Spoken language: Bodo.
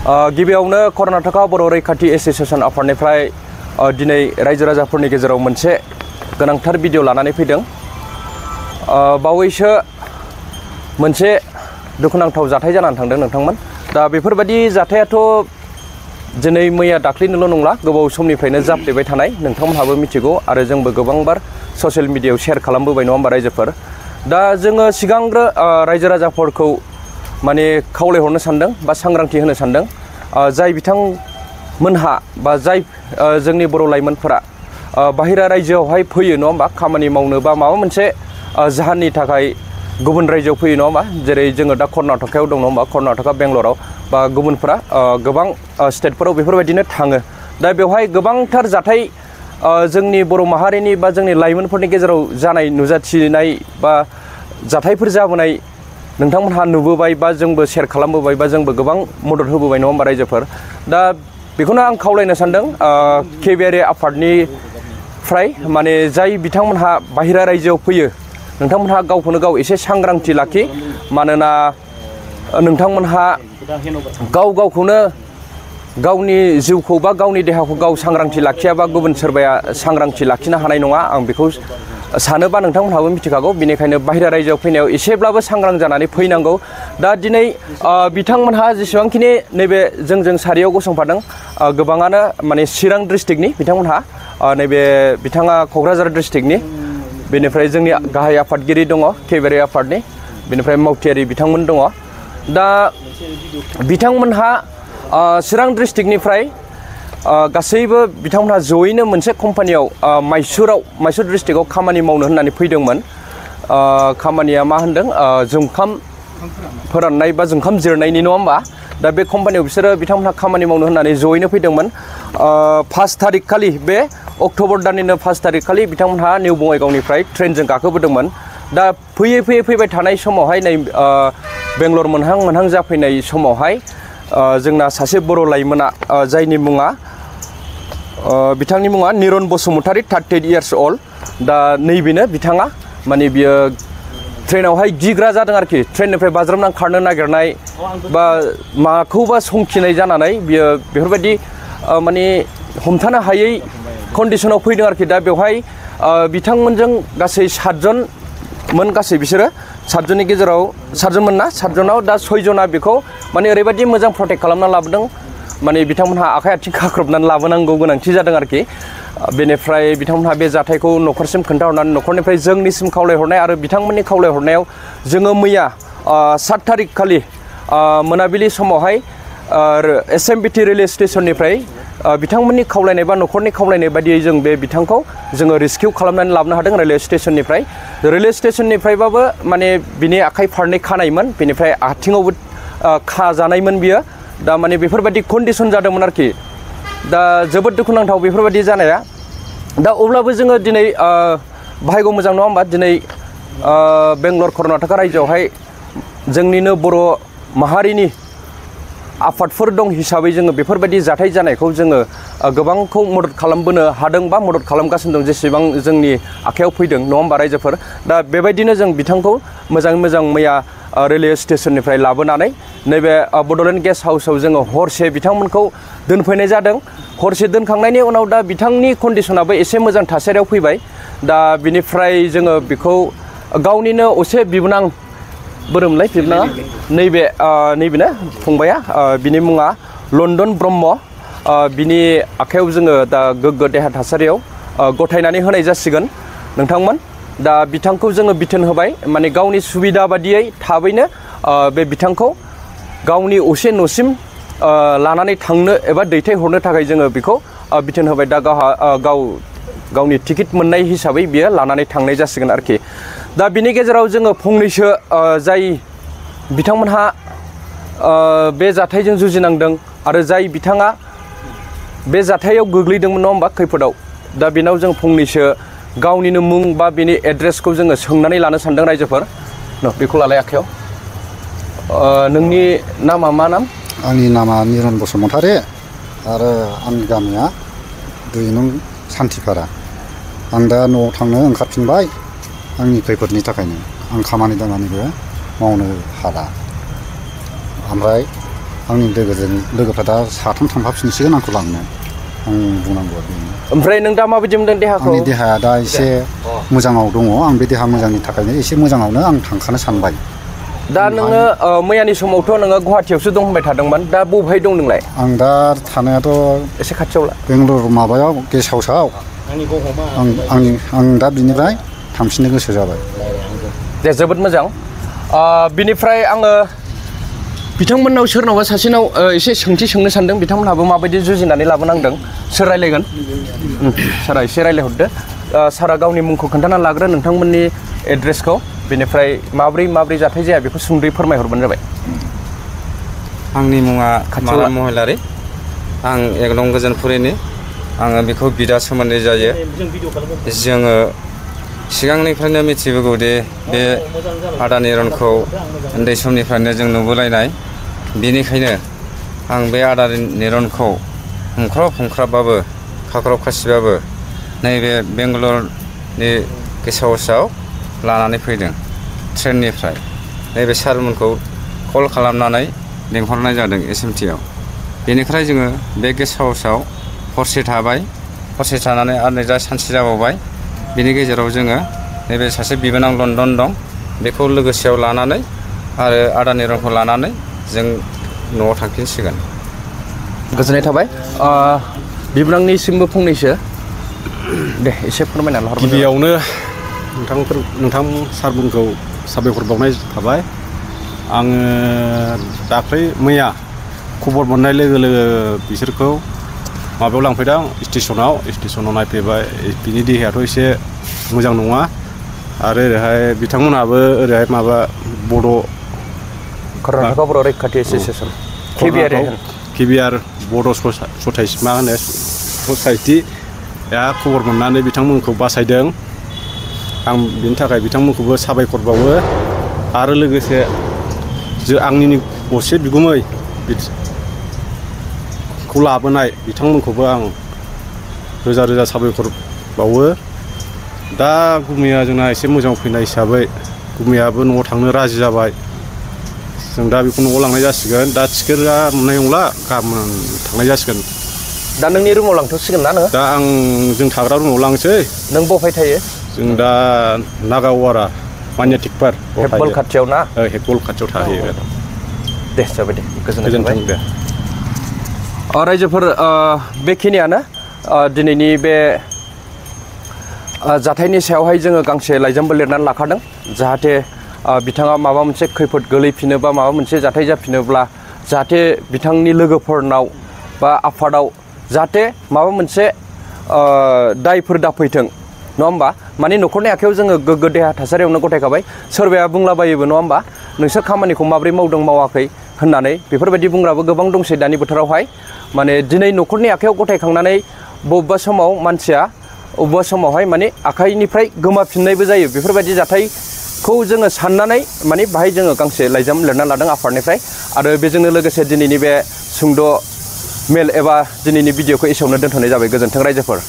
गिबियावनो कर्नाटका बर' रैखाथि एसोसिएशन आफादनिफ्राय दिनै रायजो राजाफोरनि गेजेराव मोनसे गोनांथार भिडिअ लानानै फैदों। बावैसो मोनसे दुखुनांथाव जाथाय जानानै थांदों नोंथांमोन। दा बेफोरबायदि जाथायाथ' दिनै मैया दाख्लैनिल' नंला, गोबाव समनिफ्रायनो जाफ्लेबाय थानाय नोंथांमोनहाबो मिथिगौ आरो जोंबो गोबांबार ससियेल मिडियायाव शेयार खालामबोबाय नङा होमबा रायजोफोर। दा जोङो सिगांग्रो रायजो राजाफोरखौ माने खावलायहरनो सानदों बा सांग्रांथि होनो सानदों, जाय बिथांमोनहा बा जाय जोंनि बर' लाइमोनफोरा बाहेरा रायजोआवहाय फैयो नङा होमबा खामानि मावनो बा माबा मोनसे जाहोननि थाखाय गुबुन रायजोआव फैयो नङा होमबा। जेरै जोङो दा कर्नाटकायाव दं नङा होमबा, कर्नाटका बेंगलराव बा गुबुनफोरा गोबां स्टेटफोराव बेफोरबायदिनो थाङो। दा बेवहाय गोबांथार जाथाय जोंनि बर' माहारिनि बा जोंनि लाइमोनफोरनि गेजेराव जानाय नुजाथिनाय बा जाथायफोर जाबोनाय नोंथांमोनहा नुबोबाय बा जोंबो शेयार खालामबोबाय बा जोंबो गोबां मदद होबोबाय नङा होमबा रायजोफोर। दा बेखौनो आं खावलायनो सानदों केबिआर आफादनिफ्राय माने जाय बिथांमोनहा बाहेरा रायजोआव फैयो नोंथांमोनहा गावखौनो गाव एसे सांग्रांथि लाखि। मानोना नोंथांमोनहा गावखौनो गावनि जिउखौ बा गावनि देहाखौ गाव सांग्रांथि लाखियाबा गुबुन सोरबाया सांग्रांथि लाखिनो हानाय नङा, आं बेखौ सानोबा नोंथांमोनहाबो मिथिखागौ। बेनिखायनो बाहेरा रायजोआव फैनायाव एसेब्लाबो सांग्रां जानानै फैनांगौ। दा दिनै बिथांमोनहा जेसेबांखिनि नैबे जोंजों सारियाव गसंफादों गोबाङानो माने चिरां डिस्ट्रिक्टनि बिथांमोनहा, नैबे बिथाङा क'क्राझार डिस्ट्रिक्टनि, बेनिफ्राय जोंनि गाहाय आफादगिरि दङ केबिआर आफादनि, बेनिफ्राय मावथियारि बिथांमोन दङ। दा बिथांमोनहा चिरां डिस्ट्रिक्टनिफ्राय गासैबो बिथांमोनहा जयैनो मोनसे कम्पानियाव माइसुर डिस्ट्रिक्टआव खामानि मावनो होननानै फैदोंमोन। खामानिया मा होनदों, जुखाम फोराननाय बा जुखाम जिरनायनि नङा होमबा। दा बे कम्पानियाव बिसोरो बिथांमोनहा खामानि मावनो होननानै जयैनो फैदोंमोन। 5 थारिख खालि, बे अक्ट'बर दाननिनो 5 थारिख खालि बिथांमोनहा निउ बङाइगावनिफ्राय ट्रेनजों गाखोबोदोंमोन। दा फैबाय थानाय समावहाय नै बेंगलर मोनहां जाफैनाय समावहाय जोंना सासे बर' लाइमोना, जायनि मुङा बिथांनि मुङा निरन बसुमतारी, 38 years old। दा नैबेनो बिथाङा माने बियो ट्रेनावहाय गिग्रा जादों आरोखि, ट्रेननिफ्राय बाज्रुमनानै खारनो नागिरनाय बा माखौबा संखिनाय जानानै बियो बेफोरबायदि माने हमथानो हायै कन्डिसनाव फैदों आरोखि। दा बेवहाय बिथांमोनजों गासै 7 जनमोन, गासै बिसोरो 7 जननि गेजेराव 7 जनमोन ना, 7 जनाव दा 6 जना बेखौ माने ओरैबायदि मोजां प्रटेक्ट खालामना लाबोदों, माने बिथांमोनहा आखाइ आथिं खाख्रबनानै लाबोनांगौ गोनांथि जादों आरोखि। बेनिफ्राय बिथांमोनहा बे जाथायखौ न'खरसिम खोन्थाहरनानै न'खरनिफ्राय जोंनिसिम खावलायहरनाय आरो बिथांमोननि खावलायहरनायाव जोङो मैया 7 थारिख खालि मोनाबिलि समावहाय SMBT रेलवे स्टेशननिफ्राय बिथांमोननि खावलायनाय बा न'खरनि खावलायनाय बायदियै जों बे बिथांखौ जोङो रेस्किउ खालामनानै लाबोनो हादों रेलवे स्टेशननिफ्राय। रेलवे स्टेशननिफ्रायबाबो माने बिनि आखाइ फारनै खानायमोन, बेनिफ्राय आथिङावबो खाजानायमोन बियो। दा माने बेफोरबायदि कन्डिसन जादोंमोन आरोखि। दा जोबोद दुखुनांथाव बेफोरबायदि जानाया। दा अब्लाबो जोङो दिनै भाग्य मोजां नङा होमबा, दिनै बेंगलर कर्नाटका रायजोआवहाय जोंनिनो बर' माहारिनि आफादफोर दं हिसाबै जोङो बेफोरबायदि जाथाय जानायखौ जोङो गोबांखौ मदद खालामबोनो हादों बा मदद खालामगासिनो दं जेसेबां जोंनि आखायाव फैदों नङा होमबा रायजोफोर। दा बेबायदिनो जों बिथांखौ मोजाङै मोजां मैया रेलवे स्टेशननिफ्राय लाबोनानै नैबे बड'लेण्ड गेस्ट हाउसाव जोङो हरसे बिथांमोनखौ दोनफैनाय जादों। हरसे दोनखांनायनि उनाव दा बिथांनि कन्डिसनाबो एसे मोजां थासारियाव फैबाय। दा बिनिफ्राय जोङो बेखौ गावनिनो असे बिबोनां, बोरोमलाय बिबोनाङा, नैबेनो फंबाया, बिनि मुङा लन्दन ब्रह्म, बिनि आखायाव जोङो दा गोग्गो देहा थासारियाव गथायनानै होनाय जासिगोन नोंथांमोन। दा बिथांखौ जोङो बिथोन होबाय, माने गावनि सुबिदा बादियै थाबैनो बे बिथांखौ गावनि असे न'सिम लानानै थांनो एबा दैथायहरनो थाखाय जोङो बेखौ बिथोन होबाय। दा गावनि टिकेट मोननाय हिसाबै बियो लानानै थांनाय जासिगोन आरोखि। दा बिनि गेजेराव जोङो फंनैसो जाय बिथांमोनहा बे जाथायजों जुजिनांदों आरो जाय बिथाङा बे जाथायाव गोग्लैदोंमोन नङा होमबा खैफोदाव, दा बेनाव जों फंनैसो गावनिनो मुं बा बेनि एड्रेसखौ जोङो सोंनानै लानो सानदों रायजोफोर। बेखौ लालाय आखायाव। नोंनि नामा मा नाम? आंनि नामा निरन बसुमतारी आरो आंनि गामिया 2 नं सान्थिपारा। आं दा न'आव थांनो ओंखारफिनबाय आंनि खैफोदनि थाखायनो। आं खामानि दामानिबो मावनो हाला। ओमफ्राय आंनि लोगोफ्रा दा साथाम थांफाफिनसिगोन आंखौ लांनो आं बुंनांगौ बेनो। ओमफ्राय नों दा माबायदि मोनदों देहाखौ? आंनि देहाया दा एसे मोजाङाव दङ। आं बे देहा मोजांनि थाखायनो एसे मोजाङावनो आं थांखानो सानबाय। दा नोङो मैयानि समावथ' नोङो गुवाहाटियावसो दं होनबाय थादोंमोन, दा बबेहाय दं नोंलाय? आं दा थानायाथ' एसे खाथियाव ला। बेंगलर माबायाव गेस्ट हाउसआव आं दा बिनिफ्राय थांफिननो गोसो जाबाय। दे जोबोद मोजां। बिनिफ्राय आङो बिथांमोननाव सोरनावबा सासेनाव एसे सोंथि सोंनो सानदों, बिथांमोनहाबो माबायदि जुजिनानै लाबोनांदों। सोर रायलायगोन? सारा एसे रायलायहरदो। सारा गावनि मुंखौ खोन्थानानै लाग्रो, नोंथांमोननि एड्रेसखौ, बेनिफ्राय माब्रै जाथाय जाया बेखौ सुंद'यै फोरमायहरबानो जाबाय। आंनि मुङा माराम महिलारि। आं 1 नं गोजोनपुरिनि। आङो बेखौ बिदा सोमोन्दै जायो। जोङो सिगांनिफ्रायनो मिथिबोगौदि बे आदा निरनखौ उन्दै समनिफ्रायनो जों नुबोलायनाय। बेनिखायनो आं बे आदा निरनखौ हमख्राबबाबो खाख्राब खासिबाबो नैबे बेंगालरनि गेस्ट हाउसआव लानानै फैदों ट्रेननिफ्राय। नैबे सारमोनखौ कल खालामनानै लिंहरनाय जादों SMTआव। बेनिफ्राय जोङो बे गेस्ट हाउसआव हरसे थाबाय। हरसे थानानै आरो नै दा सानसे जाबावबाय। बिनि गेजेराव जोङो नैबे सासे बिबोनां लण्डन दं, बेखौ लोगोसेयाव लानानै आरो आदा निरनखौ लानानै जों न'आव थांफिनसिगोन। गोजोननाय थाबाय। बिबोनांनिसिमबो फंनैसो दे एसे फोरमायनानै हरबानो जाबाय। गिबियावनो नोंथां सारमोनखौ साबायखर बावनाय थाबाय। आङो दाख्लै मैया खबर मोननाय लोगो लोगो बिसोरखौ माबायाव लांफैदों स्टेसनाव नायफैबाय। बिनि देहायाथ' एसे मोजां नङा। आरो ओरैहाय बिथांमोनहाबो ओरैहाय माबा कर्नाटका बर' रैखाथि एस'सियेसन KBR बड' ससाइटिया खबर मोननानै बिथांमोनखौ बासायदों। आं बिनि थाखाय बिथांमोनखौबो साबायखर बावो। आरो लोगोसे आंनि असे बिगुमै खौ लाबोनाय बिथांमोनखौबो आं रोजा रोजा साबायखर बावो। दा गुमैया जोंना एसे मोजां फैनाय हिसाबै गुमैयाबो न'आव थांनो राजि जाबाय। जों दा बेखौ न'आव लांनाय जासिगोन। दा टिकेटआ मोननाय नंला, गाबोन थांनाय जासिगोन। दा नोंनि रुमाव लांथ'सिगोन ना नोङो? दा जों थाग्रा रुमाव लांसै। नों बबेहाय थायो? जों दा नागावारा मान्याटिकपार हेब्बल खाथियाव ना? हेब्बल खाथियाव थाहैयो। दे जाबाय दे, गोजोन्थों दे। रायजोफोर, बेखिनियानो दिनैनि बे जाथायनि सायावहाय जोङो गांसे लाइजामबो लिरनानै लाखादों, जाहाथे बिथाङा माबा मोनसे खैफोद गोलैफिनो बा माबा मोनसे जाथाय जाफिनोब्ला जाहाथे बिथांनि लोगोफोरनाव बा आफादाव जाहाथे माबा मोनसे दायफोर दाफैथों, नङा होमबा? माने न'खरनि आखायाव जोङो गोग्गो देहा थासारियावनो गथायखाबाय। सोरबाया बुंलाबायोबो, नङा होमबा? नोंसोर खामानिखौ माबोरै मावदों मावाखै होननानै बेफोरबायदि बुंग्राबो गोबां दंसै दानि बोथोरावहाय। माने दिनै न'खरनि आखायाव गथायखांनानै बबेबा समाव मानसिया बबेबा समावहाय माने आखाइनिफ्राय गोमाफिननायबो जायो। बेफोरबायदि जाथायखौ जोङो साननानै माने बाहाय जोङो गांसे लाइजाम लिरना लादों आफादनिफ्राय। आरो बेजोंनो लोगोसे दिनैनि बे सुंद' मेल एबा दिनैनि भिडिअखौ एसेयावनो दोनथ'नाय जाबाय। गोजोन्थों रायजोफोर।